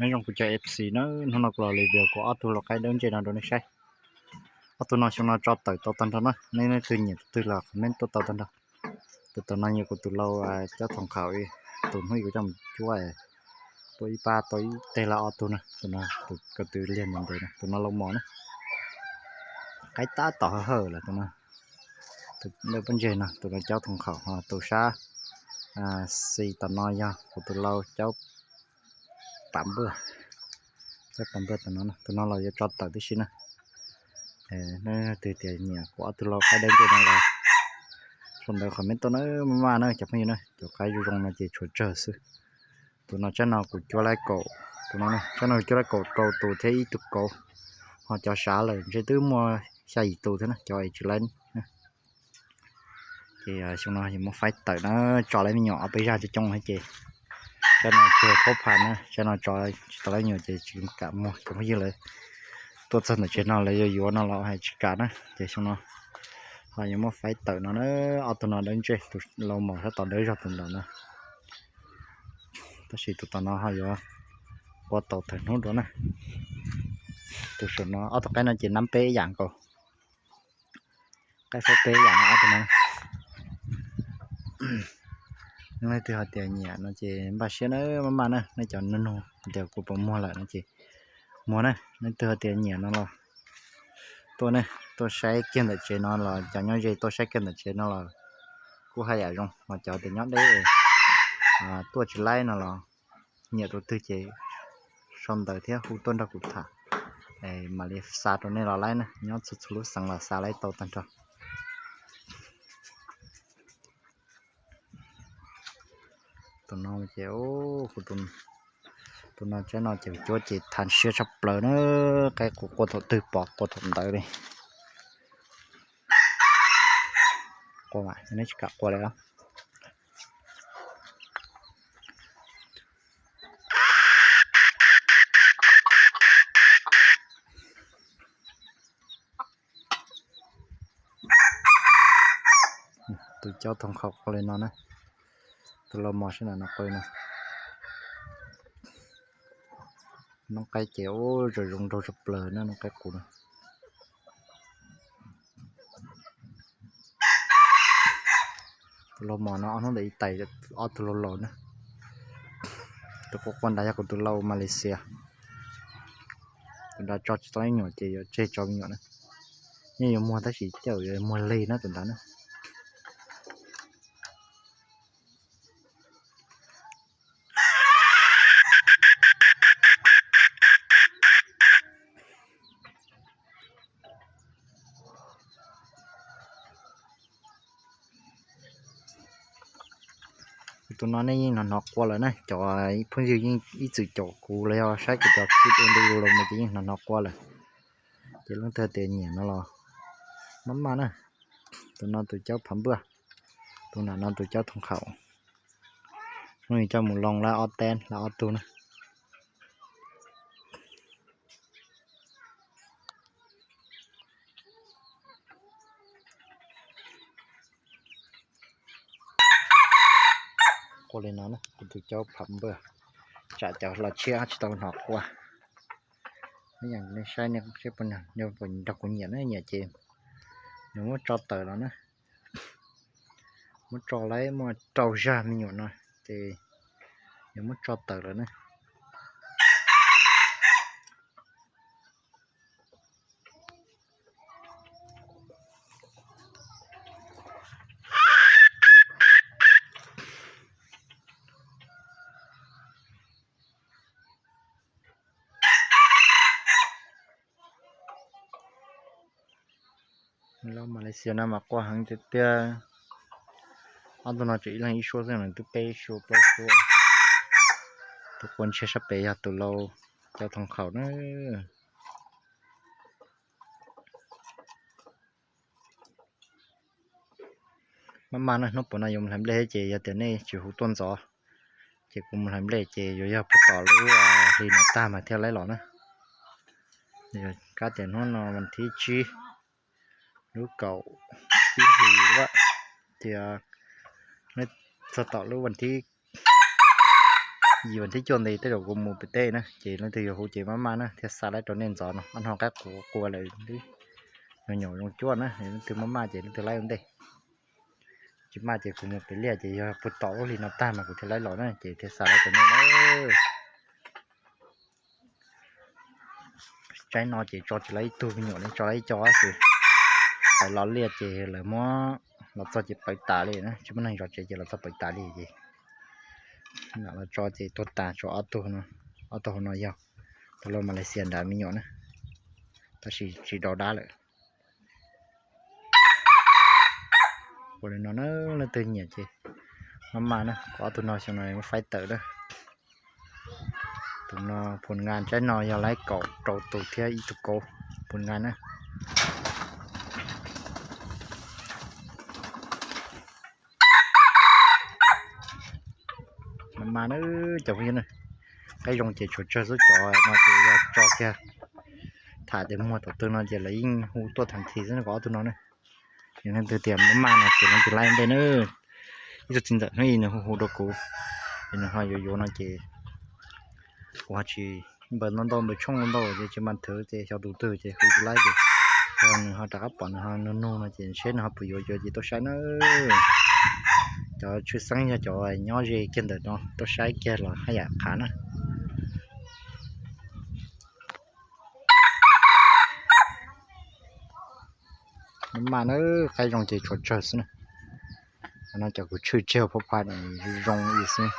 Nyob zoo kuv cov F C na, hnub no kuv los review kuv ob tug lau qaib dawb ntseg no rau nej saib. Ob tug no xyoo no tso tawm tau tag nrho na, nej leej twg nyiam tus twg los comment tuaj tau tag nrho. Tus tom no yog kuv tus lau caub thoom khaum, tus hnub ib kuv coj mus cuab tuaj ib pab tau ib teg lau ob tug na, tus no tus ko tw liag ntev ntev na, tus no lau mos na. Qaib tab tom hawj hawj lawm tus no. Tus dawb pob ntseg no tus no caub thoom khaum, ho tus sab xis tom no yog kuv tus lau caub pam npaj. Caub pam npaj tus no, tus no los yuav tso tawm tib si na. Leej twg tias nyiam kuv ob tug lau qaib dawb ntseg no los sau ntawv comment tuaj na, maj maj na cov phooj ywg na, cov qaib zoo zoo no ces tshuav tsawg xwb. Tus no tsab no kuv cuab laib kaum, tus no tsab no kuv cuab laib kaum rau tus thiab ib tug kauv, ho cov sav lawm ntshe twb muaj xya yim tus thiab na, cov es tsis laib. Ces xyoo no yuav muab faib tawm na, tso laib me nyuam ob peb zaj coob coob thiab ces tsab no tsis pab pham na, tsab no tso tsis tau laib me nyuam ces tsis kam muag, cov phooj ywg lawv tuaj txog ntawm tsev no lawv yuav yuav no los hais tsis kam na. Ces xyoo no ho yuav muab faib tawm no na, ob tug no dawb ntseg, tus lau mos sab tom dawb zog tus ntawd na. Tab sis tus tom no ho yuav qua tau thaum hnub dua na. Tus saum no ob tug qaib no ces nab peb yam nkaus. Qaib faib peb yam no ob tug no. Leej twg ho tias nyiam no ces npaj siab na, maj maj na, nej cov nug nug tias kuv puas muag lawm no ces muag na. Leej twg ho tias nyiam no los tuaj ne, tuaj saib kiag ntawm tsev no los cov nyob ze tuaj saib kiag ntawm tsev no los kuj haj yam zoo, ho cov tias nyob deb tuaj tsis laib no los nyiam tus twg ces sau ntawv thiab hu tuaj nrog kuv tham, mam li xa rau nej los laib na, nyob txhua txhua lub xeev los xa laib tau tag nrho. Tus no ces, tus no tsab no ces cuab ces tham siab tshaj plaws na, qaib qua thaum twg pom qua thaum ntawd li. Qua mas neb tsis kam qua li. Tus caub thoom khaum qua li no na, tus lau mos sab nram no qua li no. Noob qaib ces ua zoo zoo nraug tshaj plaws na, noob qaib qus na. Tus lau mos no ob hnub ntawd ib tais ob tug lau laus na. Tus qua qua nrad yog kuv tus lau Malaysia. Tus nrad tso tsis tau me nyuam ces yuav tseg tso me nyuam na. Yeej yuav muag tab sis coj yuav muag lig na tus nrad na. Tus no nej yeej hnov hnov qua lawm na, cov phooj ywg yeej ib txwm caum kuv los yog saib kuv cov clip ua ntu zus los mus ces yeej hnov hnov qua lawm. Ces leej twg tias nyiam no los maj maj na. Tus no tus caub phav npaj, tus nram no tus caub thoom khaum. Hnub no coj mus loo lab ob teb lab ob tug na. Qua li no na, kuv tus caub phav npaj, tsam cov los tshiab tsis tau hnov qua. Ib yam nej saib nej seb puas nrog kuv nyiam na, nyiam ces nws muab tso tawm los na. Muab tso laib muaj rau zaj me nyuam no ces nws muab tso tawm lawm na. Lau Malaysia no mas qua heev tiag tiag. Ob tug no tseem ib leeg ib suab xwb, nws twb peb suab plaub suab. Tus qua ntshiab sab pem yog tus lau cov thoom khaum na. Maj maj na, hnub puas no yuav mus hlais nplej thiab ces yog tias nej tsis hu tuaj ntxov ces kuv mus hlais nplej ces yuav yog puag tom lub hli no tag mas thiaj laib los na. Kab tias hnub no vas thib tsib, lub kaum ib hlis lawm, ces txog tom lub vas thib yim vas thib cuaj nti tej zaum kuv mus pem teb na, ces leej twg yuav hu ces maj maj na thiaj xa laib rau nej ntxov no. Ob hnub qaib qua lawm, me nyuam zoo cuaj na, leej twg maj maj ces leej twg laib ua ntej. Tsis maj ces kuv mus pem liaj ces yog puag tom lub hli no tag mas kuv thiaj laib los na, ces thiaj xa laib rau nej na. Tsaib no ces tso tsis laib ib tug me nyuam li, tso laib ib co xwb. Pawv los liaj ces lawv muab los txog ces pawv tas li na, tsis muaj neeg zov tsev ces los txog pawv tas li ces los tso ces tuag tas, tshuav ob tug no, ob tug hauv no yog tau los Malaysia nrad me nyuam na, tab sis tsis rau dab lawm. Ua li no na, leej twg nyiam ces maj maj na, kuv ob tug no xyoo no muab faib tawm na. Tus no phoo nqa tsaib no yog laib kaum rau tus thiab ib tug kauv phoo nqa na. Maj maj na cov phooj ywg na, qaib zoo ces tshuav tsawg xwb, cov no ces yog tso kiag tham tias muag tom twg no ces lawv yeej hu tuaj tag nrho xwb, kom ob tug no na. Yog leej twg tias maj maj no ces leej twg laib ntej na. Ib tug txiv ntxawm hnub ib nws hu hu rau kuv, ces nws ho yuav yuav no ces kuv ho tsis npawb ntau ntau, npawb tshooj ntau ntau ces tsis mas thwv ces xyov tus twg ces hu tsis laib ces nws ho rov qab pom nws ho nug nug no ces seb nws ho puas yuav, yuav ces tuaj saib na. Cov tshwj xeeb yog cov nyob ze kiag ntawm no tuaj saib kiag los haj yam qhav na. Maj maj na, qaib zoo ces tshuav tsawg xwb na. No cov kuv tshwj tseg phob pha zoo zoo li xwb.